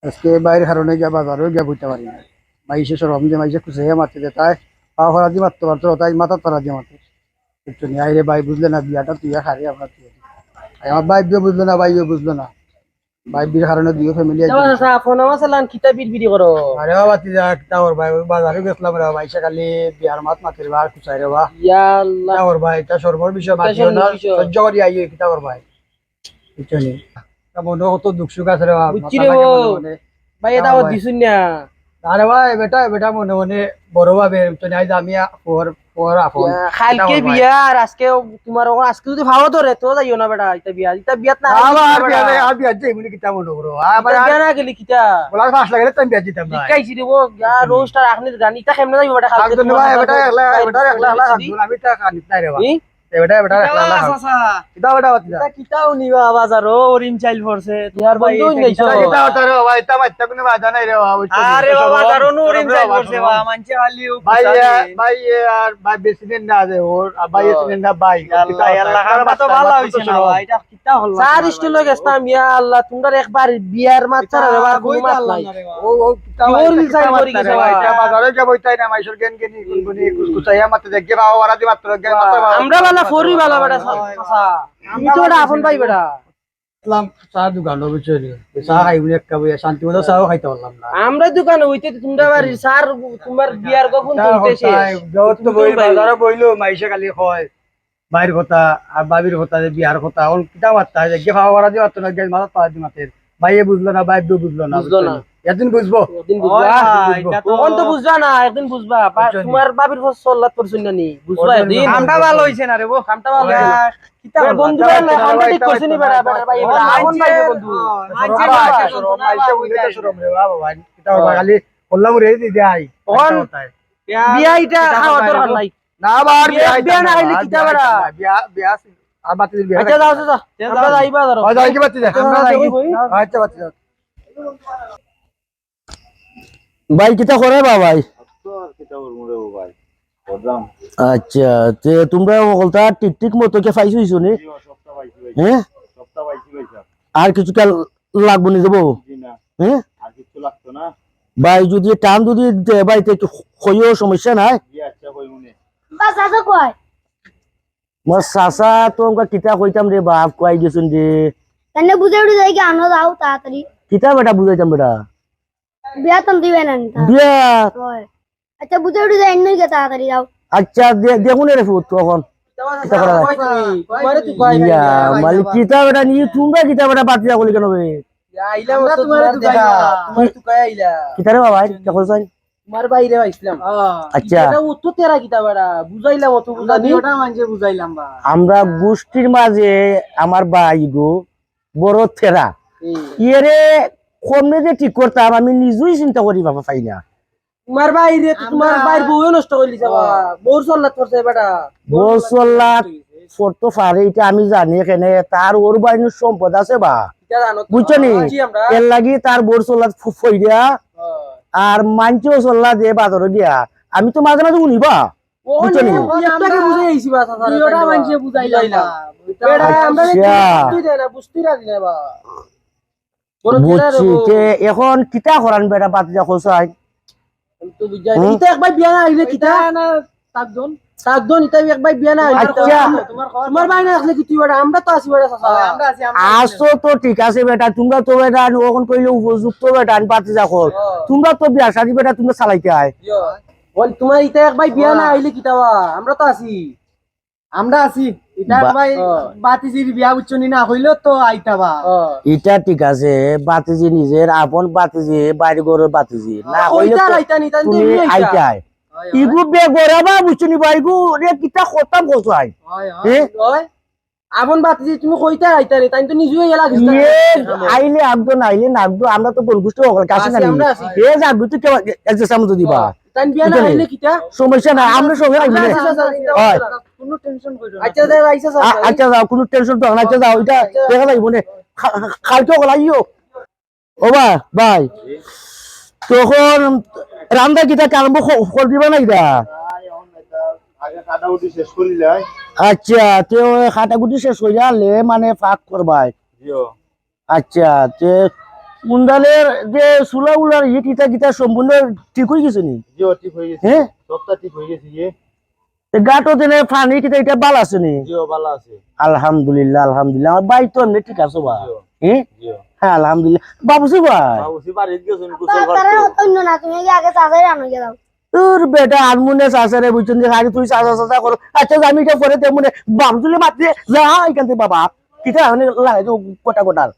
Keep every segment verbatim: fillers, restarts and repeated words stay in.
আজকে ভাইর কারণে গিয়া বাজারও গিয়া বইতে পারি না। মাইনষে শরম দে, মাইনষে খুশাইয়া মাতে দে, তাই পাও ফাড়া দি মাততো পারতো, তাই মাথাত ফাড়া দি মাতে। বুঝছো নি? আইরে ভাই বুঝলে না, বিয়াটা তুই হারে আমরা তুই। আমার ভাইও বুঝলো না, ভাইও বুঝলো না। ভাইর কারণে দুইও ফ্যামিলি একদম। চাচা, ফোন আমার চালান, কিতা বিড়বিড়ি করো? আরে বাবা, তুই যা, কিতা কর ভাই, ওই বাজারে গেছিলাম রে ভাই, সে খালি বিয়ার মাত মাতে রে ভাই, খুশাই রে ভাই। ইয়া আল্লাহ। কিতা কর ভাই, এটা শরমর বিষয়, এটা মাতিও শরমর না, বিষয়। সহ্য করি আইও, কিতা কর ভাই। বুঝছো নি? তা মনে কত দুঃখ সুখ আছে রে বাবা, বুঝছি মাথা রে লাগে ও। মনে মনে। ভাই, এটা কিতা আবার ভাই? দিছুন না। আরে ভাই, বেটা, বেটা মনে মনে বড় ভাবে, বুঝছো নি? আইজ আমি আ-, পর, পর আপন। ইয়া, কালকে কিতা কর ভাই? বিয়া আর আজকে তোমার ওখানে, আজকে যদি ভালো ধরে, তো যাইও না বেটা, এটা বিয়া, এটা বিয়াত না না, আইলে আবার কিতা বিয়া বেটা? নাই, আর বিয়া যাইবো নি, কিতা মনে করো? আবার এটা আর বিয়া না গেলে কিতা? বলা পাঁচ লাখ গেলে তো আমি বিয়া দিতাম না। শিখাইছি রে ও, ইয়া, রোস্ট আর আখনির গান, এটা কেমনে যাইবো বেটা? কালকে আব্দুল তুমি ভাই, বেটা একলা, বাইরে বেটা একলা, একলা, বাইরে আব্দুল, আমি তো খানিত নাই রে বাবা। কি? এ বেটা, বেটা, কিতা একলা, একলা, চাচা? কিতা বেটা, বাদ দে। কিতা উনি বাবা বাজার, ও ওরিন চাইল পড়ছে, তোমার ভাই বন্ধু এটা নিয়ে কিতা যাও। কিতা বেটা রে বাবা, এটা মাইত্তা কোনো বাধা নাই রে বাবা, বুঝছো নি? আরে বাবা, বাজার, ও ওরিন চাইল পড়ছে বাবা, মানছে খালি ও ভাই, এ, ভাই, এ, আর ভাই বেশি দিন না দে, ওর, আর ভাই ও। এসে দিন না, ভাই। আল্লাহ, কিতা আল্লাহ, বেটা, খান্না তো ভালা অইছে না, ভাই, এটা কিতা হলো? চার স্টলে গেছতাম, ইয়া আল্লাহ, তোমরা একবার বিয়ার মাত ছাড়া রে, আর কোনো মাত নাই। ও, ও, কিতা কি ভাই, ওর কিতা মিল চাই মাত করি নাই গেছে রে ভাই, ভাই। এটা বাজারে গিয়া বইতাই না, মাইষর জ্ঞান জ্ঞানী, গুনগুনি, কুচকুচাইয়া মাতে দেখে বাবা, ওরা দি মাত্র জ্ঞান মাত্র বাবা। আমরা বালা ফরি বালা বেটা, চাচা। তুমি তো ওটা আপন ভাই বেটা। ইসলাম চা দোকান হবে চলে। চা খাই উনি একটা বইয়া শান্তি মতো চাও খাইতে পারলাম না। আমরা দোকানে হইতে তো তোমরা বাড়ির স্যার, তোমার বিয়ার গোপন চা চলতেছে। হতায়, জগৎ তো তুমি বই তো ভাই। বাজারে বইলো, মাইষে খালি কয়। ভাইর কথা, আর ভাবির কথা, যে বিয়ার কথা, অখন কিতা মাততা, যে গে ফাওয়া করা দি মাততো না, গে মাথাত ফাড়া দি মাতের। ভাইয়ে বুঝলো না, ভাইয়ে বুঝলো না, বুঝলো বুঝছো না। নি? একদিন বুঝবো। একদিন বুঝবা। ওই ভাই, বুঝবো। এটা তো অখন তো বুঝবা না, একদিন বুঝবা। বা-, বুঝছো নি? তোমার ভাবির ফস-, সল্লাত পড়ছইন না নি? বুঝবা ওই একদিন। কামটা ভালা অইছে না রে বো। কামটা ভালা অইছে না। ওরা কিতা এ বলবো? বন্ধু ভাই, আমরা ঠিক করছি নি বেটা, বেটা ভাই, ও, আমরা আপন মানছে, ভাই বন্ধু। ও, মানছে, মানছে, মানছে, মানছে, মানছে, মানছে, মানছে। শরম রে বাবা, ভাই। কিতা বলবা, ও। খালি বললাম রে, দিদি আই। অখন বিয়া এটা খাওয়া দরকার নাই। না, আবার বিয়া, বিয়া বিয়া না না, আইলে আর কিতা বিয়া বেটা? না, বিয়া, বিয়া আছে। আর বাতি দিন বিয়া আচ্ছা, যাও, যাও, যাও। আমরা যাইবা ধরো। আচ্ছা, যাই কি বাতি যা? আমরা যাই কি? আচ্ছা, বাতি যা। ভাই, কিতা করে বা ভাই? তো আর কিতা করবো রে ও ভাই? করলাম। আচ্ছা, তে তোমরা হকলতা ঠিক ঠিক মতো কে পাইছো হইছো নি? জি, ও সপ্তাহ পাইছি ভাই। হ্যাঁ? সপ্তাহ পাইছি ভাই, স্যার। আর কিছু কাল লাগবো নি দেবো? জি না। হ্যাঁ? আর কিছু লাগতো না। ভাই, যদি টান যদি দে ভাই, তে একটু কইও, সমস্যা নাই। জি, আচ্ছা, কইমুনে। বাস, আছে কয়? মোর চাচা তো আমগা কিতা কইতাম রে বাপ, কই গেছইন রে। তাইলে বুঝে উঠে যাই কি আনো যাও তাড়াতাড়ি। কিতা বেটা বুঝাইতাম বেটা? বিয়া তো দিবে না নিতা। বিয়া? হয়। আচ্ছা, বুঝে উঠে যাই এমনি গিয়ে তাড়াতাড়ি যাও। আচ্ছা, দে-, দেখুন রে ফুত তখন। কিতা করা যায়? কই তুমি? তোমারে তো কই ইয়া, নাই। মালিক কিতা বেটা নি, তোমরা কিতা বেটা বাতিজা করি কেন বে? ইয়া, আইলাম আমরা তো তোমারে তোমার তো দেখা। কই? তোমারে তো কই আইলা? কিতা রে বাবা, কিতা করছাই? তোমার বাইরে আইছিলাম। আহ। আচ্ছা। এটা অত তেরা কিতা বেটা? বুঝাইলাম অত আমরা বুঝানি। দুইটা মানষে বুঝাইলাম বা। আমরা গোষ্ঠীর মাঝে আমার ভাই গো বড় তেরা। হুম। এরে কমনে যে ঠিক করতাম আমি নিজেই চিন্তা করি বাবা পাই না। তোমার বাইরে তো তোমার আমরা বাইর বউয়ে নষ্ট করি দিছে বা। বউর সল্লাত করছে বেটা। বউর সল্লাত করতে পারে, এটা আমি জানি। এখানে তার ওর বাইর সম্পদ আছে বা। এটা জানো তো? বুঝছো নি? জি, আমরা। এর লাগি তার বউর সল্লাত ফু-, ফইরা। হ্যাঁ। আর মানষেও সল্লা দে বাজারো গিয়া। আমি তো মাঝে মাঝে উনি বা। ও বুঝছো নি? ও একটাকে বুঝাই আইছি বা, চাচা, দুইটা মানষে বুঝাইলাম। বেটা, আমরা আচ্ছা। বুঝতেই দেয় না, বুঝতেই রাজি না বা। বড় ছেলে রে বুঝছি, বউ। তে এখন কিতা করান বেটা বাদ যা খোসাই? আমি তো বুঝাই না। হুম? ইতা একবার বিয়া না আইলে কিতা? না, না, তাকদন। তাকদন, ইতা একবার বিয়া না আইলে আচ্ছা। কিতা? তোমার খবর? তোমার ভাই না আসলে কি তুই বেটা? আমরা তো আছি বেটা, চাচা। হ্যাঁ, আমরা আছি, আমরা আছি। আসো তো ঠিক আছে বেটা, তোমরা তো বেটা, ওখান কইলে উপযুক্ত বেটা, আমি বাদ যা খোর। হ্যাঁ। তোমরা তো বিয়া শাদী বেটা, তোমরা চালাইতে আয়। ইয়ো। বল, তোমার ইতা একবার বিয়া না হ্যাঁ। আইলে কিতা বা? আমরা তো আছি। আমরা আছি। ইতা বা- ভাই, ও। বাতিজির বিয়া বুঝছো নি না হইলো তো আইতা বা। ও। ইটা ঠিক আছে, বাতিজি নিজের আপন বাতিজি, বাইর ঘরর বাতিজি। না ও, হইলে ইতা তো আইতা নি, তাই তুমি তুমি আইতা। আইতায়। হয়, হয়। ইগু বেগরা বা বুঝছো নি বা, ইগু রে কিতা খতম করছো আই। হয়, হয়, এ? হয়। আপন বাতিজি তুমি কইতা আইতা রে, তাই তো নিজেও এলা গেছে। ইয়ে, আইলে আগদো, না আইলে না আগদো, আমরা তো বনগুষ্টি হকল কাছে আছি, না আমরা আছি। এ যা আগদো তুই কেউ এক যে সামনে দিবা। তাই বিয়া না বুঝলে? হইলে কিতা? সমস্যা নাই, আমরা সবাই আইবো রে। আচ্ছা, আচ্ছা, আচ্ছা, হয়। কোনো টেনশন করিও না। আচ্ছা, যাও, আইসা, আ-, আচ্ছা, যাও, কোনো টেনশন তো না, আচ্ছা, যাও, এটা আচ্ছা। দেখা যাইবো নে। খা-, খা-, কালকে ওগুলো আইও। ও বা, ভাই, তখন রান্দা কিতা আরম্ভ ক-, করে দিবা না কিতা? আগে কাটাকুটি শেষ করি লাই। আচ্ছা, তে ওই কাটাকুটি শেষ করি আনলে মানে ফাঁক করবাই। জিও। আচ্ছা, তে মুন্দালের যে চুলা উলার ইয়ে কিতা কিতা সম্পূর্ণ ঠিক অই গেছে নি? জি, ও ঠিক অই গেছে। হ্যাঁ? সবটা ঠিক অই গেছে, ইয়ে। তে গাটো যেনে পানি কিতা ইটা ভালা আছে নি? জি, ও ভালা আছে। আলহামদুলিল্লাহ, আলহামদুলিল্লাহ। আমার ভাই তো এমনে ঠিক আছে বা? জি, ও। হ্যাঁ? জি, ও। হ্যাঁ, আলহামদুলিল্লাহ। বাবুসি ভাই? বাবুসি বাড়িত গেছইন, গোসল করতে। অন্য না, তুমি আগে চাচারে আনো গিয়া দাও। তোর বেটা আনমুনে চাচারে বুঝছইন যে আগে তুই চাচা চাচা করো। আচ্ছা, আমি ইটা পরে তেমনে বাবুসিরে মাতিয়ে যা এখান থাকি বাবা। কিতা মানে লাগাই তো গোটা গোটার।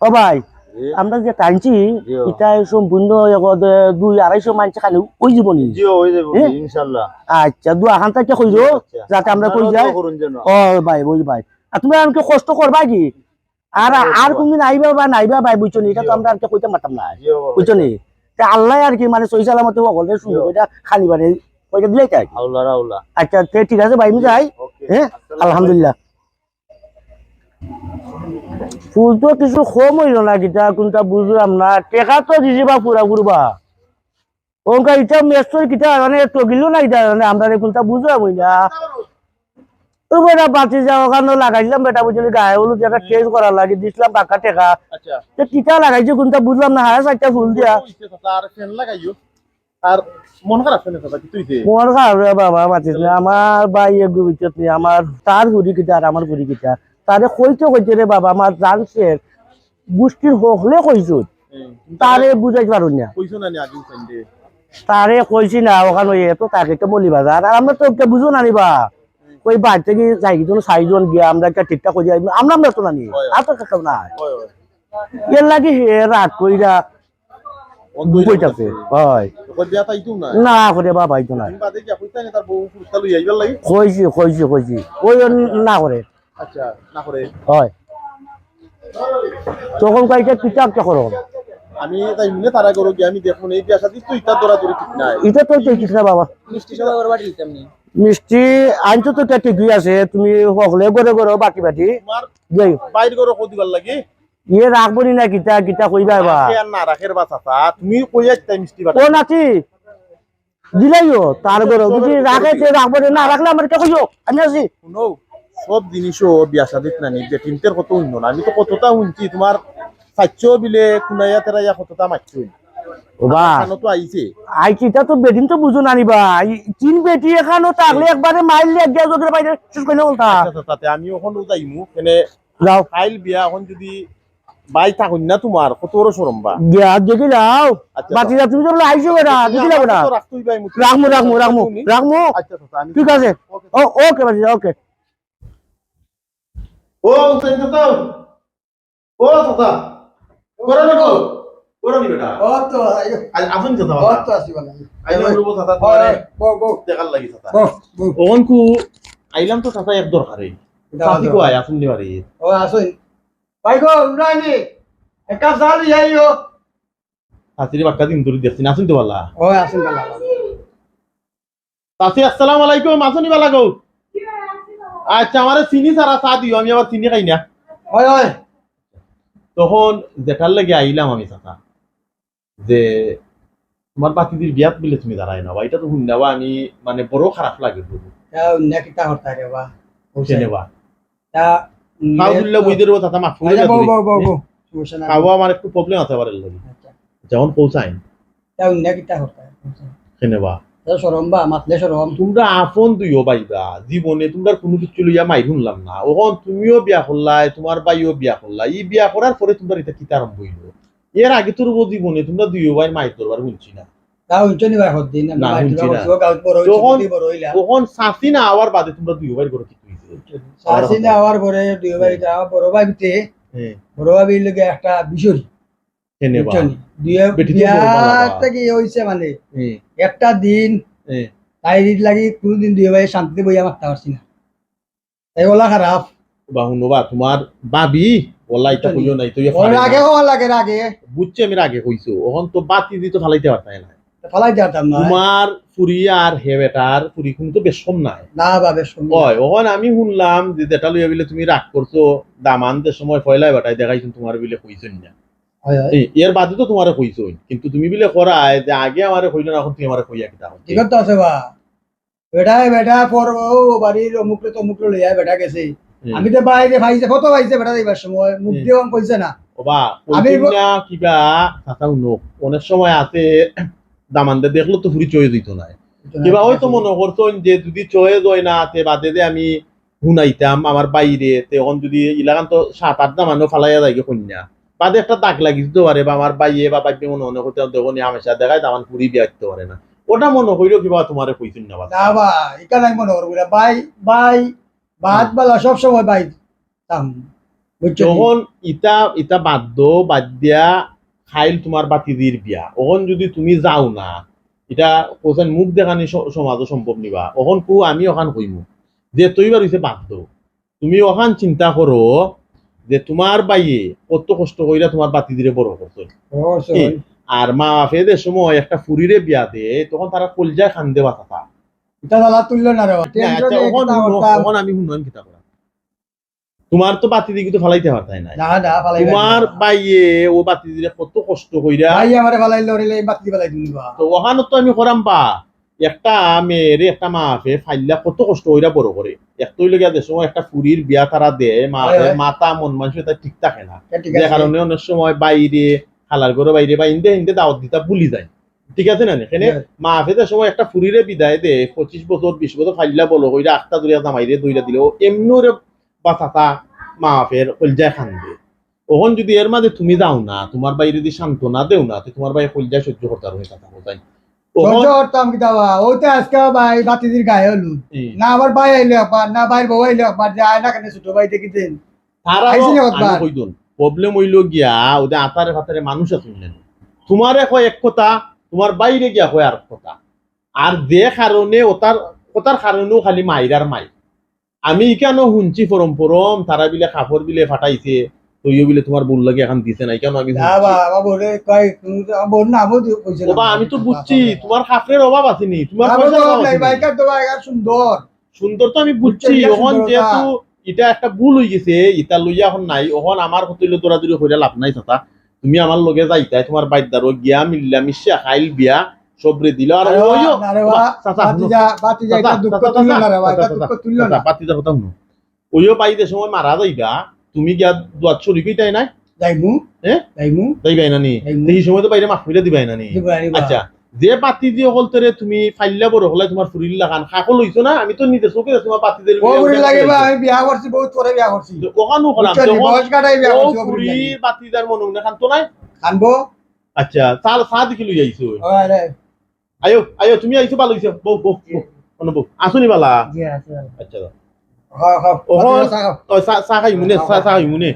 ও ভাই, জি। আমরা যে টানছি, জি। ইটা সম্পূর্ণ এক দে-, দুই আড়াইশো মানুষ খালি অই যাইবো নি? জি, অই যাইবো, হ্যাঁ? ইনশাআল্লাহ। আচ্ছা, দোয়া খান থাকি কইরো, আচ্ছা। যাতে আমরা কই যাই। ও ভাই, ওই ভাই। আর তুমি আমাকে কষ্ট করবা কি? আর, আর কোনদিন আইবা বা নাইবা ভাই, বুঝছো নি? ইটা তো আমরা আর কি কইতাম পারতাম না। জি, ও। বুঝছো নি? তে আল্লাহ আর কি মানে সহি সালামতে হকলরে সুযোগ জি। ইটা খালি বারে কইটা দিলাই তাই। আল্লাহ, আল্লাহ। আচ্ছা, তে ঠিক আছে ভাই, আমি যাই। ওকে। হ্যাঁ? আসসালামু আলাইকুম। আলহামদুলিল্লাহ। ফুল তো কিছু কম অইলো না, কিতা কোনটা বুঝলাম না। টেকা তো দিছি বা পুরা পুরবা। ওনকা ইটা মেস্তরি কিতা মানে টগিলো না ইটা মানে আমরা কোনটা বুঝলাম অই না। ও বেটা বাতি যাও ওখানে লাগাইলাম বেটা বুঝলি গায়ে হলুদ একটা চেঞ্জ করার লাগি দিছিলাম বাক্কা টেকা। আচ্ছা। তো কিতা লাগাইছে কোনটা বুঝলাম না, হায় চারটা ফুল দিয়া। আর ফ্যান লাগাইও। আর মন খারাপ কেনে চাচা, কিতা অইছে? মন খারাপ রে বাবা, মাতিস না। আমার ভাই এগু বিচত নি, আমার তার হুড়ি কিতা আর আমার হুড়ি কিতা। তারে কইতে কইতে রে বাবা, আমার জানছে গুষ্টির হকলে কইছুন। হুম। তারে বুঝাইতে পারুন না। কইছো না নি আগে উঠাইন দে? তারে কইছি না, ওখানে ওই এত তাকে তো মলি বাজার। আর আমরা তো ওকে বুঝো না নি বা। হুম। ওই বাড়ি থেকে যাই, দুজন চাইজন গিয়া আমরা একটা ঠিকঠাক করি যাই। আমরা, আমরা তো না নি। হয়, হয়। আর তো কেউ না। হয়, হয়। এর লাগি হে রাগ কইরা অন্ধ অইরা বইতাছে, বইতাছে। হয়। তো কই বিয়া তাইতো না? না করে বাবা, আইতো না। তুমি বাদে গিয়া কইতা না, তার বউ পুরস্কার লইয়া আইবার লাগি? কইছি, কইছি, কইছি। ওই ও না করে। আচ্ছা, না করে। হয়। তখন কইছে, "কিতা একটা করো।" আমি তাই মিলে তারা করো কি, আমি দেখমু না, এই বিয়া শাদি তো ইটা দৌড়াদৌড়ি ঠিক নাই। ইটা তো ঠিক না বাবা। মিষ্টি সবাই ওর বাড়ি দিতাম নি। মিষ্টি আনছো তো ইটা ঠিকই আছে, তুমি হকলে ঘরে ঘরে বাটি বাটি তোমার যাই। বাইর করো কদিবার লাগি? ইয়ে রাখবো নি না কিতা, কিতা কইবা বা? রাখে আর না রাখের বা চাচা, তুমি কই আইতায় মিষ্টি বাটা? ও নাতি, দিলাইও, তার ঘরে যদি রাখে তে রাখবো নি, না রাখলে আমার কে কইও, আমি আছি। শুনো, সব জিনিসও বিয়া শাদিত না নি, বেটিন্তর কত হুনো না। আমি তো কততা হুনছি, তোমার চাইচ্চো বিলে কুনাইয়া তেরাইয়া কততা মারছো। ও বা। আমার কানো তো আইছে। আই কিতা তো বেটিন তো বুঝো না নি বা, এই তিন বেটি এখানো থাকলে একবারে মাইল এক গিয়া জগের বাইরে শেষ কইলে বলতা। আচ্ছা, আচ্ছা, তাতে আমি ওখানে যাইমু, মানে যাও। কাইল বিয়া এখন যদি ভাই থাকুন না তোমার, কত বড় শরম বা। গিয়া দেখি লাও। আচ্ছা, বাতি যাও। যা, তুমি তো বলে আইছো বেটা, তুমি দেখি লাও আমার বেটা। তো রাখতেই ভাই মুখ। রাখমু, রাখমু, রাখমু, রাখমু। আচ্ছা, আচ্ছা, আমি ঠিক আছে। ওকে। ও, ওকে বাতি যাও, ওকে। ও, হুসেন চাচা। ও, চাচা। করো নি গো। করো নি বেটা। ও তো, আইও। আই, আসুন চাচা, ও বাবা। তো আসি বাবা। আইলাম বলবো চাচা, হয়, তোমারে হয়, বউ, বউ। দেখার লাগি চাচা। বউ, বউ। ওখানকু আইলাম তো চাচা এক দরকারে। দাও, চাচি দাও। কই, আসুন নি বাড়ি। ও, আসুন। ভাই গো, উড়ানি, এক কাপ চা লই আইও। চাচিরে বাক্কা দিন ধরি দেখছি না, আছইন তো ভালা? ও, আছইন ভালা। চাচি, আসসালামু আলাইকুম, আছো নি ভালা গো? আচ্ছা, আমারে চিনি ছাড়া চা দিও, আমি আবার চিনি খাই না। হয়, হয়। তখন যেটার লাগি আইলাম আমি চাচা, যে তোমার বাতিজির বিয়াত বুলে তুমি দাঁড়ায় না বা, ইটা তো হুনিয়া বা আমি মানে বড় খারাপ লাগে বুঝো। তা অন্য কিতা করতা রে বা? কেনে বা? তা, খাও উম, দুল্লা তো বইদের ও চাচা মাফ করে আচ্ছা, দেও বউ, তুমি। বউ, বউ, বউ। সমস্যা নাই। খাওয়া আমার একটু problem আছে আবার এর লাগি। আচ্ছা। যেমন পৌঁছাইন। তা অন্য কিতা করতা? কেনে বা? তা শরম বা, মাতলে শরম। তোমরা আপন দুইও ভাই বা, জীবনে তোমরা কোনো কিছু লইয়া মাইর হুনলাম না। অখন তুমিও বিয়া করলায়, তোমার ভাইও বিয়া করলা। ই বিয়া করার পরে তোমরা ইটা কিতা আরম্ভ অইলো? এর আগে তোর জীবনে তোমরা দুইও ভাইর মাইর দরবার হুনছি না। তা হুনছো নি ভাই, হদ্দিন আমি না, মাইর হুনছি দরবার না। হুনছি, ও গাঁওত বড় হইছে, তখন, যদি বড় হইলাম। তখন চাচি না আওয়ার বাদে তোমরা দুইও ভাইর ঘরো কিতা অইছে? চাচি না আওয়ার পরে দুইও ভাই, হ্যাঁ। তা বড় ভাই বিতে, হ্যাঁ। বড় ভাই লগে একটা বিষয়। কেনে বা? বুঝছো নি? দুইও বেটি তো বিয়া বড় ভালা বা। থাকি অইছে মানে, হ্যাঁ। একটা দিন, হ্যাঁ। তাই লাগি কোনোদিন দুইও ভাই শান্তিতে বইয়া মাততা পারছি না। এই ওলা খারাপ। বা হুনো বা, তোমার ভাবি, ওলা ইটা বুঝছো নি? কইও নাই, তো ইয়া ওর পারে আগে না। হওয়া লাগে, আগে। বুঝছি আমি আগে কইছো, অখন তো বাতিজি তো ফালাইতে পারতায় না। তো ফালাইতে পারতাম না। তোমার ফুরি আর হে বেটার ফুরি কিন্তু বেশ কম নাই। না বা, বেশ কম নাই। ওই, অখন আমি হুনলাম যে যেটা লইয়া বিলে তুমি রাগ করছো, দামান যে সময় পয়লা বেটায় দেখাইছইন তোমার বিলে কইছইন না। হয়, হয়। এই, এর বাদে তো তোমারে কইছইন, কিন্তু তুমি বিলে করায় যে আগে আমারে কইলো না, অখন তুমি আমারে কইয়া কিতা করতে? ঠিক তো আছে বা। বেটায়, বেটা পর ও বাড়ির অমুকরে তমুকরে লইয়া বেটা গেছে। হুম। আমি তো বাইরে পাইছে, কত পাইছে বেটা যাইবার সময়, মুখ হুম। দিয়েও কইছে না। ওবা, আমি কইছইন ব- না কিবা, চাচা হুনো, অনেক সময় আছে, দামান্দে দেখলো তো ফুরি চয়েজ অইতো নায়। কিবা হয়তো মনো করছইন যে যদি চয়েজ অয় না, তে বাদে যে আমি হুনাইতাম আমার বাইরে, তে অখন যদি ইলাখান তো সাত আট দামান্দে ফালাইয়া যায়গি কইন্যা। বাদে একটা দাগ লাগি দিতো পারে, বা আমার বাইয়ে বা বাইয়ে মনো মনো করতে দেখো নি হামেশা দেখায়, দামান ফুরি বিয়া দিতো পারে না। ওটা মনো করিও কিবা তুমারে কইছইন না বা। না বা, ইখান আমি মনো করবো না। বাই, বাই, বাদ হুম। বালা সব সময় বাই। তাম। বুঝছো নি? যখন ইতা, ইতা বাদ দো, বাদ দিয়া খাইল তুমার বাতিজির বিয়া। অখন যদি তুমি যাও না, ইটা কোথায় মুখ দেখানি স-, সমাজও সম্ভব নিবা। অখন কু আমি অখান কইমু। যে তুই বার হইছে বাদ দো। তুমি অখান চিন্তা করো যে তুমার বাইয়ে কত কষ্ট কইরা তুমার বাতিজিরে বড় করছইন। বড় করছইন। কি? আর মা বাপে যে সময় একটা ফুরিরে বিয়া দে, তখন তারা কলজায় কান্দে বা চাচা। ইটা জ্বালা তুললো না রে বা। না, আচ্ছা, টেনশনে অখন কিতা হুনো, করতাম? অখন আমি হুনলাম কিতা করা। তুমার তো বাতিজিগি তো ফালাইতে পারতায় নায়। না, না, ফালাইতাম না। তুমার বাইয়ে ও বাতিজিরে কত কষ্ট কইরা। বাইয়ে আমারে ফালাইলে, ওরে লই বাতিজি ফালাই দিমু বা। তো অখানো তো আমি করাম বা। একটা মেয়েরে একটা মা বাপে ফাইল্লা কত কষ্ট কইরা বড় করে। এক তো অইলো গিয়া যে সময় একটা ফুরির বিয়া তারা দেয়, মা বাপে হয়, হয়। মাথা মন মানসিকতা ঠিক থাকে না। তা ঠিক যে আছে। কারণে অনেক সময় বাইরে, খালার ঘরো বাইরে বা ইন্দে ইন্দে দাওয়াত দিতা ভুলি যায়। ঠিক আছে না নি? কেনে হ্যাঁ। মা বাপে যে সময় একটা ফুরিরে বিদায় দে, পঁচিশ বছর, বিশ বছর ফাইল্লা বড় কইরা আখতা ধরিয়া জামাইরে দইরা দিলে, ও এমনে ওরে বা চাচা মা বাপের কলজায় কান্দে। অখন যদি এর মাঝে তুমি যাও না, তুমার বাইরে যদি সান্ত্বনা দেও না, তো তুমার বাইয়ে কলজায় সহ্য করতা পারবো না, চাচা, বুঝাই। অখন সহ্য করতাম কিতা বা? ও তো আজকে ভাই বাতিজির গায়ে হলুদ। হুম। না আমার ভাই আইলো একবার, না ভাইর বউ আইলো একবার, যে আয় না কেনে ছোট ভাই দেখি দিন। তারা আইছে নি আমি একবার? কই দিন। Problem অইলো গিয়া, ওদের আতারে ফাতারে মানুষ আছে না। তুমারে কয় এক কথা, তুমার বাইরে গিয়া কয় আর কথা। আর যে কারণে ওতার, ওতার কারণেও খালি মাইর আর মাইর। আমি ইখানো হুনছি ফরম ফরম, তারা বিলে কাপড় বিলে ফাটাইছে, তইও বিলে তুমার বউর লাগি অখন দিছে না, ইখানো আমি না হুনছি। বা, আমার বউরে কয়, তুমি তো আমার বউর নামও দি-, কইছে না। ওবা, আমি তো বুঝছি, তুমার কাপড়ের অভাব আছে নি, তুমার না, পয়সার বউর অভাব নাই, আছে নি। বাইকার তো বাইকার সুন্দর। সুন্দর তো আমি বুঝছি, বুঝছি, ইটা অখন সুন্দর যেহেতু ওটা। ইটা একটা ভুল অই গেছে, ইটা লইয়া অখন নাই, অখন আমার কত অইলো দৌড়াদৌড়ি কইরা লাভ নাই, চাচা। তুমি আমার লগে যাইতায়, তুমার বাইর দ্বারো গিয়া মিল্লা মিশা খাইল বিয়া, সবরে দিল। আর আরে ওইও, বাবা, আরে বাবা, বাবা, চাচা, হুনো। ভাতিজা, ভাতিজা, চাচা, এটা দুঃখ চাচা, তুললো চাচা, না রে ভাই, এটা চাচা, দুঃখ তুললো চাচা, না। ভাতিজার কথা হুনো। ওইও বাইরে সময় মারা যাইবা, তুমি গিয়া দোয়াত শরিক অইতায় নায়? যাইমু। হ্যাঁ? যাইমু। যাইবায় না নি? যাইমু। এই সময় তো বাইরে মাফ কইরা দিবায় না নি? দিবায়, দিবায়। আচ্ছা, যে বাতিজি অকলতরে তুমি ফাইল্লা বড় করলায় তুমার ফুরির লাখান, কাকো লইছো না? আমি তো নিজে চোখে দেখছি তুমার বাতিজার ও ফুরির লাগি বা, আমি বিয়া করছি, বহুত পরে বিয়া করছি। তো অখানো করলাম, বুঝছো নি? তখন বয়স কাটাই বিয়া ও করছি, ও ফুরির ফুরির লাগি। বাতিজার মনো মনে কানতো নায়? কানবো। আচ্ছা, চা, চা দেখি লই আইছো। ও, আরে। আয়ো, আয়ো, তুমি আইছো, ভালা অইছে। বউ, বউ, জি। বউ। অনো বউ। আছো নি বালা? জি, আছি বালা। আচ্ছা, যাও। খাও, খাও। ও, বাতিজা, চা খাও। ও, চা, চা খাইমু নে, খাও, চা, খাও। চা খাইমু নে।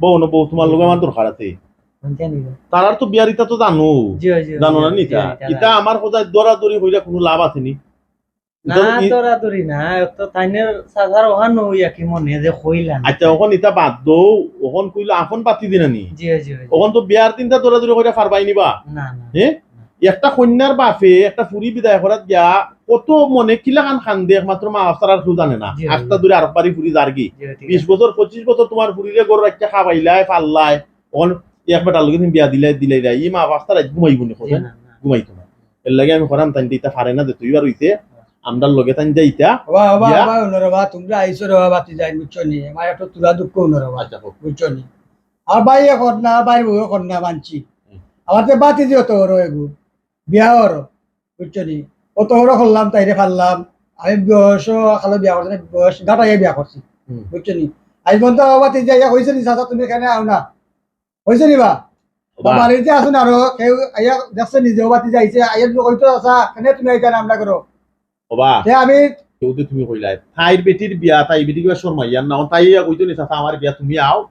বউ, অনো বউ, তুমার লগে আমার দরকার আছে। কোনটা নিবে? তারার তো বিয়ার ইতা তো জানো। জি, জি, জানো জি, না নি জি, ইতা? জি, ইতা জানি। আমার কথা দৌড়াদৌড়ি কইরা কুনু লাভ আছে নি? না, ইতা তো ই- দৌড়াদৌড়ি না, তো তাইনের চাচার অখান অইয়া কি মনে যে কইলা না। আচ্ছা, অখন ইতা বাদ দো, অখন কইলো আপন বাতিজি না নি? জি, জি, জি। অখন তো বিয়ার দিন তা দৌড়াদৌড়ি কইরা পারবায় নি বা? না, না। হ্যাঁ? না। একটা কইন্যার বাপে একটা ফুরি বিদায় করাত গিয়া কত মনে কিলাখান কান্দে, একমাত্র মা বাপ ছাড়া আর কেউ জানে না। জি, জি। আখতা ধরি আরক বাড়ি ফুরি যারগি। জি, ঠিক আছে। বিশ বছর, পঁচিশ বছর তুমার ফুরিরে ঘরো রাখিয়া খাবাইলায়, পাললায়। অখন এক বেটার লগে তুমি বিয়া দিলায়, দিলায়, ই মা বাপ ছাড়া ঘুমাইবো নি, জি, না, না। ঘুমাইতো না। এর লাগি আমি কইরাম, তাইন ইতা পারে না, যে তুই বার অইছে, আমরার লগে তাইন যাইতা। ওবা, ওবা, গিয়া। ওবা, অনো রে বা, তুমরা আইছো রে বা, বাতিজাইন, বুঝছো নি? আমার একটা তুলা দুঃখ অনো রে বা, আচ্ছা, হোক। বুঝছো নি? আর ভাইয়ে কর না, ভাইর বউয়ে কর না, মানছি। হুম। আমার তো বাতিজি অত বড় এগু, বিয়া অর, বুঝছো নি? অত বড় করলাম, তাইরে পাললাম। আমি বয়স, খালো বিয়া করছি না, বয়স ঘাটাইয়া বিয়া করছি, হুম। বুঝছো নি? আইজ পর্যন্ত আমার বাতিজা ইয়া কইছে নি, "চাচা, তুমি কেনে আও না?" কইছে নি বা? ওবা। বাড়িত যে আছইন আরো, কেউ আইয়া দেখছে নিজেও বাতিজা আইছে, আইয়া যদি কইতো, "চাচা, কেনে তুমি আইতা না, আমরা করো?" ওবা। তে আমি কেউ তো তুমি কইলায়, তাইর বেটির বিয়া, তাই বেটি কিবা শরমাইয়ার না, তাই ইয়া কইতো নি, "চাচা, আমার বিয়া, তুমি আও।"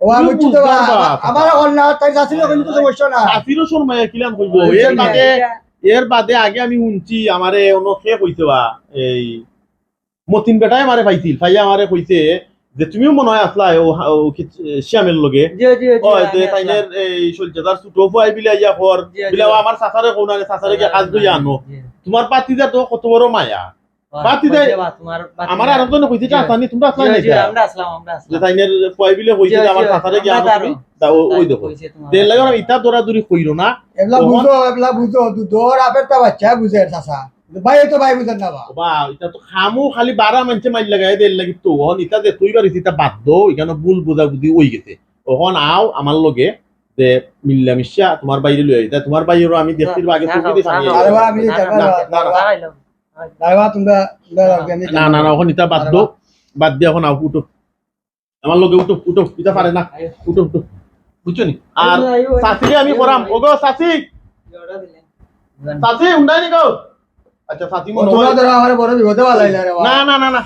ও, আমি তুমি বুঝছি তো বুঝতাম বা, বা, আমার চাচা। অখন না, তাই চাচিরও কিন্তু সমস্যা না। চাচিরও শরমাইয়া কিলান কইবো? ওই এর জন্য। বাদে, এর বাদে আগে আমি হুনছি, আমারে অনো কে কইছে বা, এই মতিন বেটায় আমারে পাইছিল, পাইয়া আমারে কইছে যে তুমিও মনে হয় আছলায় ও, ও কি, শ্যামের লগে। জি, জি, জি, ওই আমি যে আছলাম। তাইনের এই শৈলচাচার ছোট ফুয়ায় বিলে আইয়া কর, জি, জি। বিলে, "ও আমার চাচারে কও না রে, চাচারে গিয়া কাজ লইয়া আনো।" জি। তুমার বাতিজা তো কত বড় মায়া। ওই, বাতিজা, কইছে বা, তুমার বাতিজা। আমার আরক জনে কইছে, জি। চাচা নি, তুমরা আছলায় জি, না জি, ইতা? আমরা আছলাম, আমরা আছলাম। যে তাইনের ফুয়ায় বিলে কইছে জি, যে, "আমার জি, চাচারে গিয়া আমরা আনো তো তুমি।" আরো। তা ও-, ওই দেখো। কইছে তুমার যে লাগে আমি ইতা দৌড়াদৌড়ি কইরো না। এবলা বুঝো, এবলা বুঝো, দুধর আপেরটা বাচ্চা বুঝের চাচা। ভাই, এই তো ভাই বুঝেন না বা। বা, ইতা তো খামু খালি বারা মানষে মাইর লাগাই দের লাগি তো। অখন ইতা যে তুই বাড়িস, ইতা বাদ দো, ইখানো ভুল বুঝাবুঝি অই গেছে। অখন আও আমার লগে, যে মিল্লা মিশা তুমার ভাইরে লইয়া আইতা, তুমার ভাইরও আমি দেখছি বা আগে না, চোখে না, দেখি না, আমি না, আরে বা, আমি না, যাইতাম না, না, না, না, না। না। আরে বা, তুমরা, তুমরা যাও, আমি না, যাইতাম না, না। না, অখন ইতা বাদ আরে দেও, বা। বাদ দিয়া অখন আও, উঠো। আমার লগে উঠো, উঠো, ইতা পারে না। উঠো, উঠো। বুঝছো নি? আর আইও, আইও, আইও। চাচিরে আমি করাম, ওগো চাচি। চাচি, উন্ডাই নি গো? আচ্ছা, চাচি ও, মনে তুমরা হয় ধরো আমারে বড় বিপদে ফালাইলা রে বা। না, না, না, না।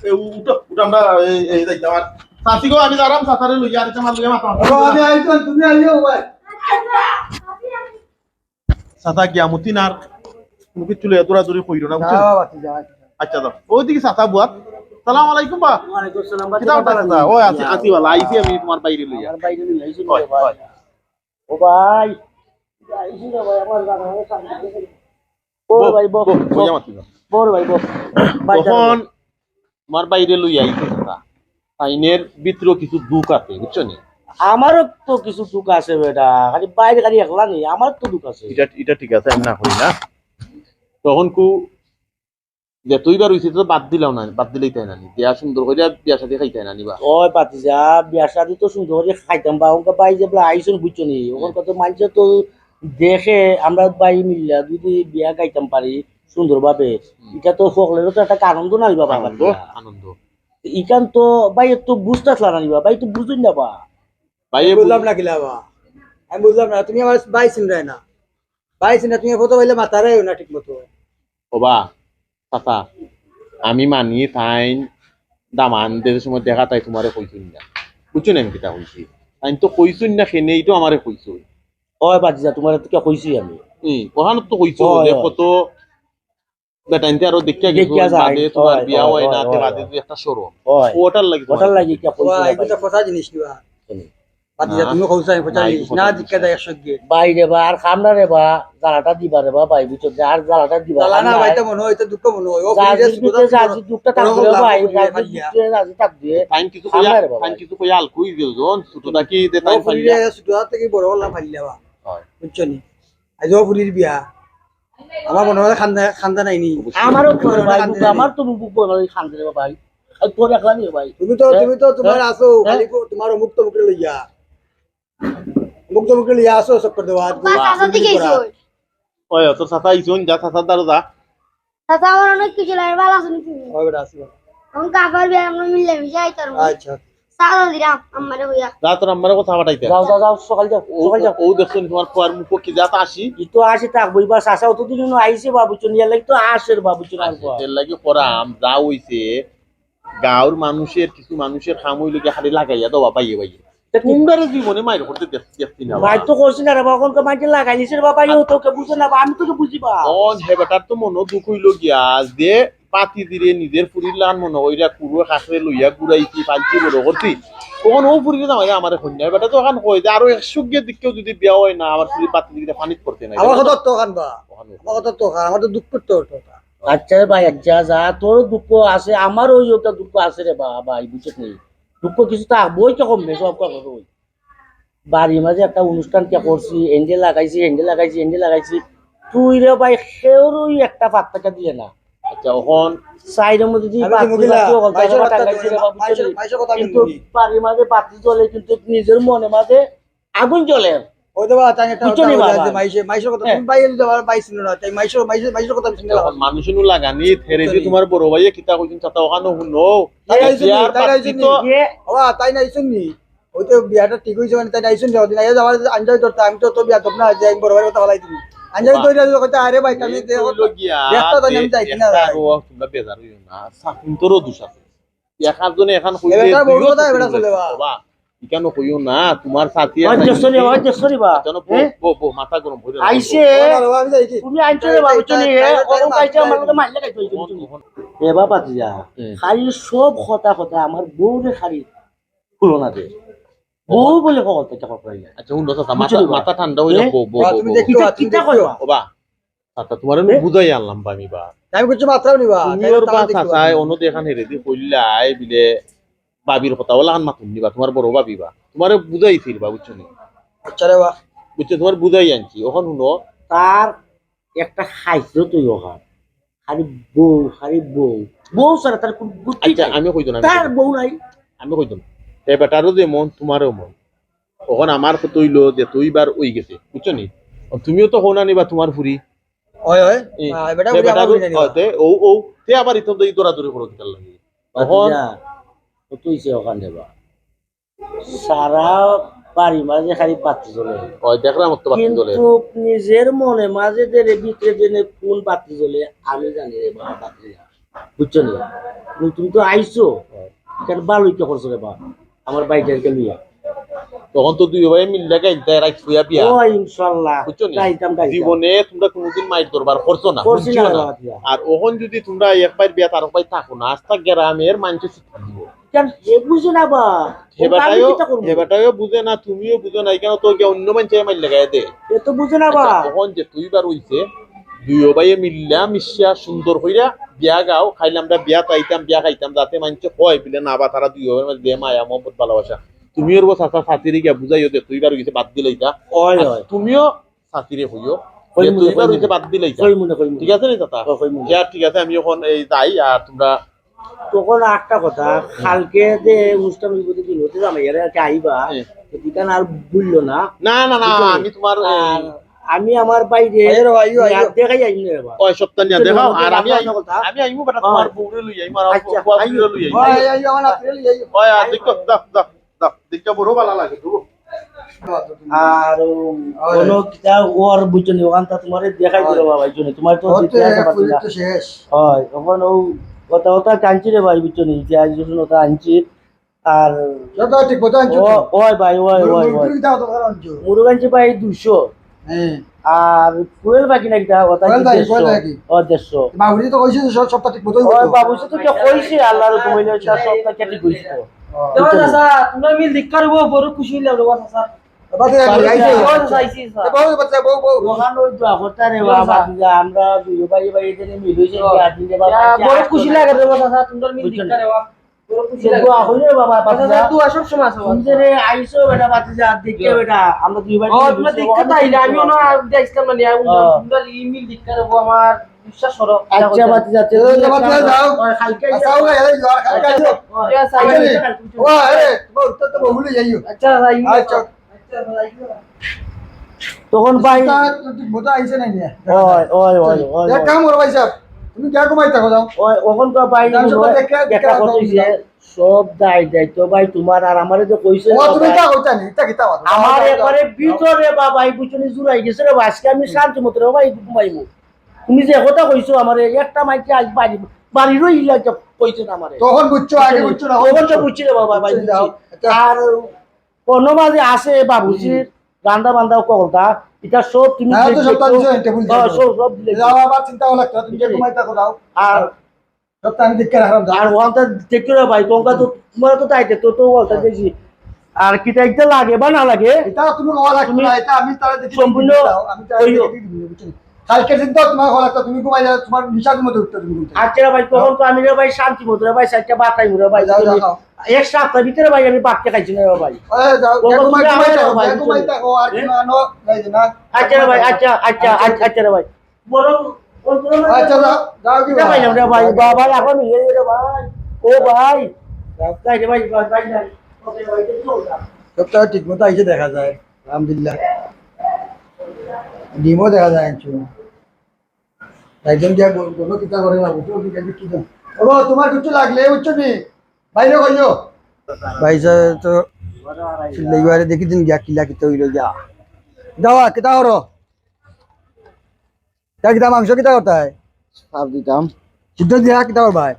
এ, উ-, উঠো, উঠো, আমরা এই, এই যাইতাম। আর চাচি গো, আমি যারাম চাচারে লইয়া, আর আমার লগে মাথা ও, আমি আইতাম, তুমি আইও ভাই। চাচা গিয়া মতিন আর কোনো কিছু লইয়া দৌড়াদৌড়ি কইরো না, না, বুঝছো? বাবা, তুই যা, তুই যা। আচ্ছা, যাও। ওইদিকে চাচা বুয়াত। সালাম আলাইকুম বা। ওয়ালাইকুম সালাম, বা, কিতা কিতা অবস্থা, চাচা? ওই আছি, আছি বালা। আইছি আমি তুমার ভাইরে লইয়া। আমার ভাইরে লইয়া, আইছি ওই, বাবা। ওই। ও ভাই। আইছি রে ভাই, আমার জানা অনেক শান্তি। বল বউ, ভাই, বল, বল, বল। বইয়া মাতি না। বল ভাই, বল। ভাই, অখন জানো। তুমার ভাইরে লইয়া আইছি চাচা। তাইনের ভিতরেও কিছু দুঃখ আছে, বুঝছো নি? আমারও তো কিছু দুঃখ আছে বেটা, খালি ভাইরে খালি একলা নি, আমার তো দুঃখ আছে। ইটা, ইটা ঠিক আছে, আমি না করি না। তখন কু যে তুই বার হইছিস তো বাদ দিলাও না, বাদ দিলেই তাই না নি। বিয়া সুন্দর করিয়া বিয়া শাদি খাইতাই না নি বা। ওই ভাতিজা, বিয়া শাদি তো সুন্দর করি খাইতাম বা, অখন ভাই যে বলে আইছইন বুঝছো নি, অখন হুম। কত মানষে তো দেখে আমরা ভাই মিল্লা যদি বিয়া খাইতাম পারি সুন্দরভাবে, হুম। ইটা তো সকলেরও তো একটা আনন্দ না নি বা, আনন্দ, ভাতিজা। আনন্দ। ইখান তো ভাই একটু বুঝতাছলা না নি বা, ভাই তো বুঝইন না বা। ভাই আমি বুঝলাম না কিলা বা, আমি বুঝলাম না, তুমি আমার ভাই চিনরায় না, ভাই চিনরায় তুমি কত পাইলে মাতারাইও না ঠিক মতো। ও বা, চাচা, আমি মানি তাইন দামান যে সময় দেখা তাই তুমারে কইছইন না। বুঝছো নি আমি কিতা কইছি? তাইন তো কইছইন না কেনে, ইটা আমারে কইছইন। ওই ভাতিজা, তুমারে তো কিতা কইছি আমি? ই, অখানো তো কইছো ওই, যে ওই। কত বেটাইন্তে আরো দেখিয়া গেছো, দেখিয়া যায়। বাদে তুমার ওই, বিয়া ওই, হয় না, ওই, তে ওই, বাদে ওই। যে একটা শরম। ওই। ওটার লাগি তুমারে ওটার লাগি কইছি। কিতা কইছি ওই, না ইগুলা ভাই? কথা জিনিস নি বা। কেনে? ভাতিজা, না, তুমি কইছো, আমি কথা না, জিনিস ইগু না, কথা জিনিস দেখিয়া না। যায় একশো গিয়ে। ভাই রে বা, আর খাম না রে বা, জ্বালাটা দিবা রে বা, ভাই, বুঝছো? আর জ্বালাটা দিবা, জ্বালা খাম না, না। ভাই, তো মনে হয়, তো দুঃখ মনে হয়। ও যার ফিরিয়া যে আসবো ভিতরে তো যার সাথে যে দুঃখটা বড় থাকবে রে হলাম, ভাই, ও ফিরিয়া যার যে ফালিয়া। দুঃখটা যার যে থাকবে। তাইন কিছু খাম কইয়া, না রে বা, তাইন ভাই। কিছু কইয়া আলকুই দিও, জন ছোট থাকি যে ও তাইন ফিরিয়া ফালিয়া। ছোট থাকি বড় হলাম ফালিয়া বা। হয়। বুঝছো নি? আজ ও ফুরির বিয়া। আমার মনে হয় খান্দা, খান্দা নাই নি। আমারও তো মনে হয় ভাই, খান্দা নাই নি। আমার তো বুক মনে হয় খান্দা রে ভাই। আর তোর একলা নি ভাই। তুমি তো, হ্যাঁ? তুমি তো তুমার হ্যাঁ? আছো, হ্যাঁ? খালি কো-, তুমার অমুক তমুকরে লইয়া। অমুক তমুকরে লইয়া আছো, চক্কর দেওয়া, আজ বাহ। চাচা দিকে করা। এসে ওই। ওই, তোর চাচা আইছইন, যা চাচার দ্বারো যা। চাচা, আমার অনেক কিছু লাগে, ভালা আছো নি তুমি? ওই বেটা, আছি বাবা। আমি কাপড় বিয়া, আমরা মিললে মিশে আইতাম। আচ্ছা। চা দাও দিলাম, আম্মারে কইয়া। যা, তোর আম্মারে কথা পাঠাইতে। যাও, যাও, যাও, সকাল যাও, ও, সকাল যাও। ও, ও দেখছো নি তুমার পুয়ার মুখো কি জাত আসি? ই তো আসি থাকবো, এবার চাচা অতদিন হলো আইছে বাবু চুন, ইয়ার লাগি তো আসের বাবু চুন আর আচ্ছা, পুয়া। এর লাগি করাম, যা অইছে, গাঁওর মানুষের, কিছু মানুষের কাম অইলো গিয়া খালি লাগাইয়া দেওয়া বাইয়ে বাইয়ে। তা কি? কুনবারে জীবনে মাইর করতে দেখ-, দেখছি না বা। মাইর তো করছি না রে বা, অখন তো মাইর লাগাই দিছে রে বাবা, ইও তোকে বুঝে না বা, আমি তোকে বুঝি বা। অন হে বেটার তো মনো দুঃখ অইলো গিয়া যে বাতিজিরে নিজের ফুরির লাখান মনো কইরা কুরু কাকরে লইয়া ঘুরাইছি, পালছি, বড় করছি। অখন ও ফুরিরে জামাই আমারে কইন না, বেটা তো অখান কয় যে আরো একশো গিয়া দিকেও যদি বিয়া অয় না, আমার ফুরির বাতিজিরে পানিত করতে নাই। আমার কথা তো অখান বা। অখান আমার কথা তো অখান, আমার তো দুঃখ তো অখান। আচ্ছা রে ভাই, আচ্ছা, যা তোর দুঃখ আছে, আমারও ওই একটা দুঃখ আছে রে বা-, ভাই, বুঝছস নি? দুঃখ কিছু থাকবোই তো কম বেশি, সব কথা তো ওই। বাড়ির মাঝে একটা অনুষ্ঠান কে করছি, এন্ডে লাগাইছি, এন্ডে লাগাইছি, এন্ডে লাগাইছি। তুই রে ভাই, কেউরই একটা পাত্তা দিলে না। আচ্ছা, অখন সাইডের মধ্যে যদি আমি বাতি মুগিলা, বাতি অকল মাইশের কথা কথা লাগাইছি রে বাবু, মাইশের, মাইশের কথা আমি কিন্তু মুগি। বাড়ির মাঝে বাতি জ্বলে, কিন্তু নিজের মনে মাঝে আগুন জ্বলে। ওই তো বা, তাই একটা বুঝছো কথা নি বলে বাবা? আছে, মাইশে, মাইশের কথা, হ্যাঁ। তুমি বাইরে যাওয়ার বাইশ ছিল না, তাই মাইশের, মাইশের, মাইশের কথা আমি শুনতে এখন পারলাম। মানুষ নু লাগানি, থেরে দি বুঝছো নি? তোমার বড় ভাইয়ে কিতা কইছেন, চাচা ওখানে শুনো। তাই আইছো নি? বিয়ার তাই আইছো নি? বাতি তো ইয়ে। ও, তাই না আইছো নি? ওই তো বিয়াটা ঠিক হইছে মানে, তাই না আইছো নি? ওদিন আইয়া যাওয়ার আঞ্জাই ধরতে, আমি তো, তো বিয়া ধরতে না, যে আমি বড় ভাইয়ের কথা ফালাই দিবি। আঞ্জাই বাবা। ধরে আইছো, কইতে, "আরে ভাই, আমি এই তো দেখো, কইলো গিয়া, দেখতা তাই আমি যাইছি না।" দেখতা গো, তোমরা বেজার হইও না। সাকিন তোরও দোষ আছে। এক আধজনে এখান কইলে এবার তার বউর দুইও কথা তো এবার কইলে চলে বা। বাবা, ইখানো কইও না, তোমার সাথে ওই আর দেখছো নি, নাই। ওই দেখছো নি বা? জানো, বউ, হ্যাঁ? বউ, বউ, মাথা গরম হইলে না, আইছে। বউ। না, না, বাবা, আমি যাই কি? তুমি আনছো রে বাবা, তাই, বুঝছো নি, তাই, এ, তাই, ওরকম তাই, পাইছে, তাই, আমার লগে মারলে খাইছো, বুঝছো নি? ওখান, ওখান। এ বাবা, তুই যা। হুম। খালি সব কথা, কথা আমার বউরে খালি তুলনা দে। বউ বলে কখন থেকে কথা কইলে। আচ্ছা, হুনো চাচা, বুঝছো মাথা, নি বা? মাথা ঠান্ডা হইলে এ? বউ, বউ, বাবা, বউ, তুমি বউ। দেখতে কিতা, পাচ্ছ, কিতা দেখতে কইবা? পাচ্ছ। বাবা, চাচা, তোমার আমি এ? বুঝাই আনলাম বা আমি বা। তাই বুঝছো, মাত্রাও নিবা। তুমি তাই ওর মাত্রাও বা দেখতে চাচায় পাচ্ছ। অন্য দেখান হেরে দি কইলাই বিলে ভাবির কথা, ওলা খান মাতুন নিবা, তোমার বড় ভাবি বা। তোমারে বুঝাইছিল বা, বুঝছো নি? আচ্ছা রে বা। বুঝছো, তোমার বুঝাই আনছি। অখন হুনো। তার একটা খাইছো তুই ওখান। খালি বউ, খালি বউ। বউ ছাড়া তার কোন গতি আচ্ছা, নাই। আমি কইতো না, আমি তার কইতো না। বউ নাই। আমি কইতো না। এ বেটারও যে মন, তোমারও মন। অখন আমার কথা অইলো যে দুইবার অইগেছে, বুঝছো নি? অখন তুমিও তো কও না নি বা তুমার ফুরি। অয়, অয়। ই, আহ, বেটা তে ফুরি বেটা আমার গু-, ফুরি না নি অয়, বা? তে ও, ও, তে আবার ইতো তো ই দৌড়াদৌড়ি করো কিতার লাগি? অখন ভাতিজা, কত অইছে অখান রে বা? সারা বাড়ির মাঝে খালি বাতি জ্বলে। অয়, দেখরাম তো বাতি জ্বলে। কিন্তু নিজের মনে মাঝে যে রে ভিতরে যে নে কোন বাতি জ্বলে, আমি জানি রে বা, বাতি না। বুঝছো নি? কিন্তু তুমি তো আইছো, অয়। ইখান ভালা ইতা করছো রে বা, আমার ভাইটারকে লইয়া। তখন তো দুইও ভাই মিল্লা গাইলতায় রাইত অইয়া বিয়া। ও, ইনশাআল্লাহ। বুঝছো নি? গাইতাম, গাইতাম। জীবনে তুমরা কুনুদিন মাইর দরবার করছো না, করছি না বুঝছো রে না? বাবা, দিয়া। আর অখন যুদি তুমরা এক ভাইর বিয়াত আরক ভাই থাকো না, আস্তা গ্রামের মানষে শিক্ষা দিবো। কেন? হে বুঝে না বা। হে ও আমি বেটায়ও, কিতা করবো? হে বেটায়ও বুঝে না, তুমিও বুঝো না, ইখানো তো গিয়া অইন্য মানষে মাইর লাগাইয়া দে। এ তো বুঝে না বা। আচ্ছা, অখন যে দুইবার অইছে, দুইও ভাইয়ে মিল্লা মিশিয়া সুন্দর কইরা বিয়া গাও, খাইলে আমরা বিয়াত আইতাম, বিয়া খাইতাম, যাতে মানষে কয় বিলে না বা তারা দুইও ভাইর মাঝে যে মায়া মহব্বত ভালোবাসা। তুমি ওর বউ চাচা চাচিরে গিয়া বুঝাইও যে দুইবার অইছে বাদ দিলাইতা। অয়, আর অয়। তুমিও চাচিরে কইও যে কইমু নে, দুইবার কইমু অইছে নে। বাদ দিলাইতা। কইমু নে, কইমু নে। ঠিক আছে নি চাচা? অয়, কইমু নে। ইয়া, ঠিক আছে, আমি অখন এই যাই, আর তুমরা তখন একটা কথা, কালকে যে অনুষ্ঠান অইবো যে দিন অইতে জামাইয়ারে আর কি আইবা, হ্যাঁ। তো ইখান আর ভুললো না। না, না, না, বুঝছো নি? আমি তুমার, এই আর আমি আমার ভাইরে আইও রে, আইও, আইও। নিয়া দেখাই আইমু রে বা। ওই সপ্তাহ নিয়া বুঝছো নি? দেখাও, আর আমি আই-, আমি আইমু বেটা, হ্যাঁ। তুমার বউরে লই আইমু, আর আমার আচ্ছা, বউ-, বউরে আইও। লই আইমু। ওই, আইও, আমার নাতিরে লই আইও। ওই, আর দেখো, দাও, দাও, দাও, দেখো, বড় ভালা লাগে, দেখো। আর ও, ওই। কোনো কিতা ওর বুঝছো নি, অখানতা তুমারে দেখাই দিল ওই। বাবা, বুঝছো নি? তুমার তো ওর তো দিতে আসা এক পারছি না। পুলিশ তো শেষ। অয়, অখন ও কথা, কথা কানছি রে ভাই, বুঝছো নি? যে আজ যখন ওটা আনছি, আর যত ঠিক কথা আনছো ও, তো। ওই ভাই, ওই, মুরু-, ওই, মুরু ওই। কিতা কথা আনছো? মুরু আনছি ভাই দুইশো। হ্যাঁ। আর কোয়েল পাখি না কিতা কথা কোয়েল কি পাখি, দেড়শো? কোয়েল পাখি। ও, দেড়শো। বাবুজি তো কইছে যে সব, সবটা ঠিক মতোই ওই করতে। বাবুজি তো কে কইছে, আল্লাহর হুকুম অইলে তার সবটা কে ঠিক কইছে তো। ও। বুঝছো নি? চাচা, তুমরা মিল দিক্কার অইবো, বড় খুশি লাগলো, চাচা। বাদে আমি বাদে আইছি। ও, চাচা, আইছি, চাচা। এ, বউ, বাচ্চা, বউ, বউ। ওখানে ওই দোয়া করতে রে ও, বাবা, চাচা। যে আমরা দুই ভাই, ভাই এখানে মিল হইছে, বাবা। ইয়া, বড় খুশি লাগে রে, চাচা, তুমরা মিল বুঝছো নি? দিক্কার রে, বাবা। বড় খুশি লাগে। দোয়া হইলে বাবা, বাচ্চা, বাচ্চা। দোয়া সব সময় আছে, বাবা। তুমি যে রে আইছো বেটা, বাচ্চা, আর দেখে বেটা, আমরা দুই ভাই ও, মিল তুমরা হইছে, দিক্কার ওখানে তাইলে, আমিও না, আইসলাম না, নিয়ে, ও। তুমরা ই মিল দিক্কার রে, বাবা, আমার বিশ্বাস করো। আচ্ছা, বাচ্চা, আচ্ছা, এ, বাচ্চা, যাও। ও, কালকে আচ্ছা, ও, এই, যাও, কালকে আচ্ছা, যাও। ও, আরে, বউ, তো, তো বউ ভুলে যাইও। আচ্ছা, যাই। আচ্ছা। তখন ভাই তা তুই বোঝা আইছে না নিয়ে। ওই, ওই, ওই, ওই, এক ওই। কাম করো ভাই সাহেব, তুমি কে ঘুমাই থাকো যাও। ওই, ওখান তো ভাই আমি সব দেখে একটা কথা কইছে, সব দায় দায়িত্ব ভাই তোমার, আর আমারে যে কইছে ও না তুমি ভাই, তা কইতা নি, তা কিতা কথা? আমার যাও, যাও, একবারে যাও। ভিতরে বাবা, এই বুঝনি জুড়াই গেছে রে ভাই, আজকে আমি শান্তি মতো রে ভাই ঘুমাইবো। তুমি যে কথা কইছো আমারে, একটা মাইকে আজ বাড়ি, বাড়িরও ইলা কইছে না আমারে। তখন বুঝছো, আগে বুঝছো না, তখন তো বুঝছো। বুঝছি রে বাবা, ভাই বুঝছি, বুঝছি। যাও। আচ্ছা। আর কোনো মাঝে আছে বাবুজির হুম। গান্দা বান্দা কথা, এটা সব তুমি না, তো দেখবে সব তো। আমি জানি, টেবিল হ্যাঁ, যাবো। সব, সব দিলে। যাও, আবার চিন্তা ভাবনা করো, তুমি যে বুঝলি? ঘুমাই থাকো, যাও। আর সব তো আমি দেখে রাখলাম, যাও। আর ওখানটা দেখতে না ভাই, তোমরা তো, তোমরা তো তাই দেখতো, তো ওখানটা হ্যাঁ। দেখছি। আর কি দেখতে লাগে বা না লাগে? এটা তুমি কওয়া লাগবে তুমি না, এটা আমি তারা দেখে সম্পূর্ণ দেখে দিবো, যাও, আমি তারা কইও। দেখে দিবো, বুঝলি? কালকে দিন তো তোমার কওয়া লাগতো, তুমি ঘুমাই যাও, তোমার নিশার মধ্যে উঠতে তুমি ঘুম থেকে। আচ্ছা রে ভাই, তখন তো আমি রে ভাই শান্তি মতো রে ভাই, সাইডটা বাতাই মুরে ভাই, যাও, যাও, তুমি যাও। এক সপ্তাহ ভিতরে ভাই আমি বাক্কা খাইছি না রে ভাই। এ, যাও, ও, গিয়া ঘুমাই, তুমি ঘুমাই যাও থাকো, ভাই, গিয়া ঘুমাই তুমি। থাকো, আর এ? কোনো আনো, এই যে না। আচ্ছা রে ভাই, আচ্ছা, আচ্ছা, আচ্ছা। আচ্ছা, আচ্ছা রে ভাই। বড়, বড়, বড় ভাই, আচ্ছা, যাও, যাও, কি এটা ভাই? পাইলাম রে ভাই, বাবা, এখন ইয়ে রে ভাই। ও ভাই, যাই রে ভাই, ভাই, ভাই, যাই। ওকে ভাই, তুমি চলো, যাও। সপ্তাহ ঠিক মতো আইসে দেখা যায়, আলহামদুলিল্লাহ। ডিমও দেখা যায় আনছো। একজন গিয়া গ-, গণ কিতা করে না, বুঝছো? ওকে গিয়া কি জানো? ও বাবা, তোমার কিছু লাগলে, বুঝছো নি? বাইরে কইও। ভাই সাহেব তো লেগুয়ারে দেখি দিন গিয়া কিলা কিতা হইল গিয়া। দাও, কিতা করো? কিতা, কিতা মাংস কিতা করতায়? সার দিতাম। সিদ্ধ দিয়া কিতা করবায়?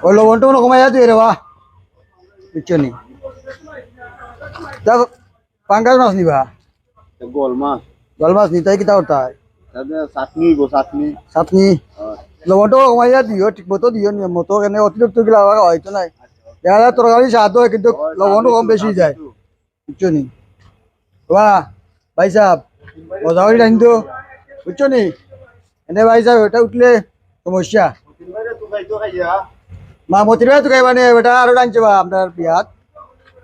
ওই লবণ টবণ কমাইয়া দিয়ে রে বা। বুঝছো নি? তা পাঙ্গাস মাছ নিবা? এ গোল মাছ। গোল মাছ নিতায় কিতা করতায়? তাতে চাটনি হইব, চাটনি। চাটনি? হ্যাঁ। লবণ টবণ কমাইয়া দিও, ঠিক মতো দিও, নিয়ম মতো, কেনে অতিরিক্ত গিলা আবার হয়তো নাই। দেখা যায় তরকারি স্বাদ হয়, কিন্তু হয়, লবণ চাটনি কম তো, বেশি চাটনি যায়। তো। বুঝছো নি? বাহ, ভাই সাহেব, মজা করি রাখেন তো। বুঝছো নি? এনে ভাই সাহেব, এটা উঠলে সমস্যা। মা মতির ভাই তো খাইবা নি, বেটা আরো টানছে বা আপনার বিয়াত।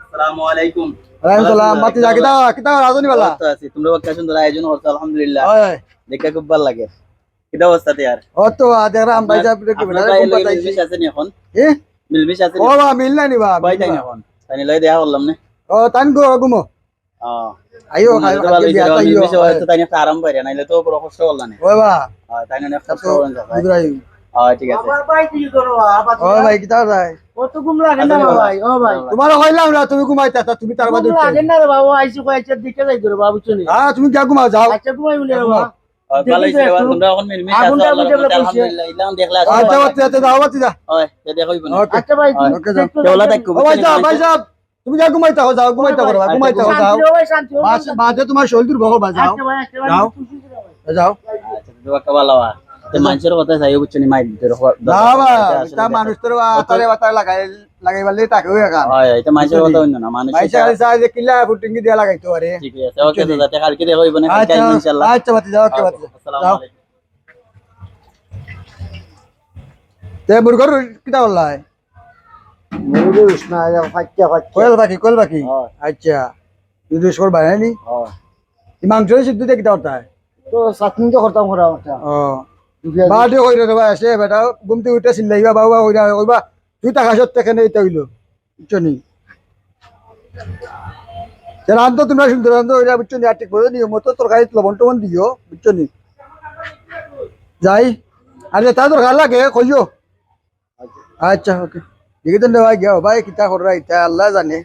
আসসালামু আলাইকুম। ওয়ালাইকুম সালাম। ভাতিজা, কিতা, কিতা রাজনী বালা? ভালো আছি। তোমরা বাক্কা সুন্দর আয়োজন করছো, আলহামদুলিল্লাহ। হয়, হয়। দেখে খুব ভালো লাগে। কিতা অবস্থা তে আর? ও তো, আ, দেখলাম ভাই সাহেব, একটু আপনার বেটা ভাই এরকম লগে পাঠাইছি। মিলমিশ আছে নি এখন? এ? মিলমিশ আছে নি? ও বা, মিল নাই নি বা, কয়টাই মিল না। এখন? তাইন লই দেখা করলাম না। ও, তাইন গো, ঘুমো। ও। আইও, খাই, খাই, বিয়া তো আইও। মিলমিশে হয়তো তাইন একটা আরাম পাইরা, নাইলে তো বড় কষ্ট করলা না। ওই বা। হ্যাঁ, তাইন অনেক কষ্ট করবেন, চাচা। বুঝরাই। হ্যাঁ, ঠিক আছে। বাবা, ভাই, কি করো, আবার ও ভাই, কিতা যায়? ও তো ঘুম লাগে না, আচ্ছা, ভাই। ও ভাই। তোমার হইলাম না, তুমি ঘুমাইতা, তা তুমি তার বাদে ঘুম লাগে না রে বাবা, আইসি কই, আইসি দিকে যাই রে বাবা, বুঝছো নি? হ্যাঁ, তুমি গিয়া ঘুমাও, যাও। আচ্ছা, ঘুমাই বলে বাবা। ও, ভালো হইছে রে বাবা, তোমরা এখন মিলমিশে আছো, আগুনটা আলহামদুলিল্লাহ। ইলাম দেখলে আচ্ছা, বাতি যা, বাতি যা। ওই, এ দেখা হইব না। ওকে। আচ্ছা ভাই, ওকে, যাও। দেখো ভাই, ওকে, যাও। দেখো কেবলা ভাই। থাকো, ও ভাই, বুঝছো যাও, নি? ভাই, যাও। তুমি যাও ঘুমাইতা হও, যাও ঘুমাইতা করো, ভাই, ঘুমাইতা হও, যাও। শান্তি হও ভাই, শান্তি হও। বাস, বাদে তোমার শরীর দুর্বল করবা, যাও। আচ্ছা ভাই, আচ্ছা ভাই, যাও। খুশি হইছি ভাই। যাও। আচ্ছা, তুমি একটা ভালো হওয়া। তো মানুষের কথা যাইও, বুঝছো নি, মাইর দিতে রকম। না ভাই, আসলে এটা মানুষ তোর আতারে বাতারে লাগাই, লাগাই বললে তাকে হয়ে গেল। হয়, এটা মানুষের কথা অন্য না, মানুষের মানুষের খালি চায় যে কিলা ফুটিঙ্গি দিয়া লাগাইতে পারে। ঠিক আছে, ওকে, বুঝছো নি? দাদা, কালকে দেখা হইব না, কালকে আচ্ছা, আইব ইনশাআল্লাহ। আচ্ছা, বাতি যাও, ওকে, বাতি যাও। আসসালামু যাও। আলাইকুম। তে মুরগর কিতা করলাই? মুরগি উস না, এটা ফাটিয়া, ফাটিয়া। কোয়েল পাখি, কোয়েল পাখি। হ্যাঁ। আচ্ছা। যদি সর বাইরে নি? হ্যাঁ। এই মাংস সিদ্ধ দিয়ে কিতা করতায়? তো চাটনি তো করতাম, করা করতাম। ও। দুপিয়া বাড়ি কইরে রে ভাই, আসে বেটা, ঘুম থেকে উঠে চিল্লাইবা, বাবা, কইরা, কইবা, "তুই টাকা সত্য কেন এটা হইলো?" বুঝছো নি? তে রান্ধো তোমরা সুন্দর রান্ধো, ওইটা বুঝছো নি? আর ঠিক বুঝো নি, মতো তরকারিত লবণ টবণ দিও, বুঝছো নি? যাই, আর যেটা দরকার লাগে, কইও। আচ্ছা, ওকে। দেখি তো ভাই, গিয়া ভাই, কিতা কররা ইতা, আল্লাহ জানে।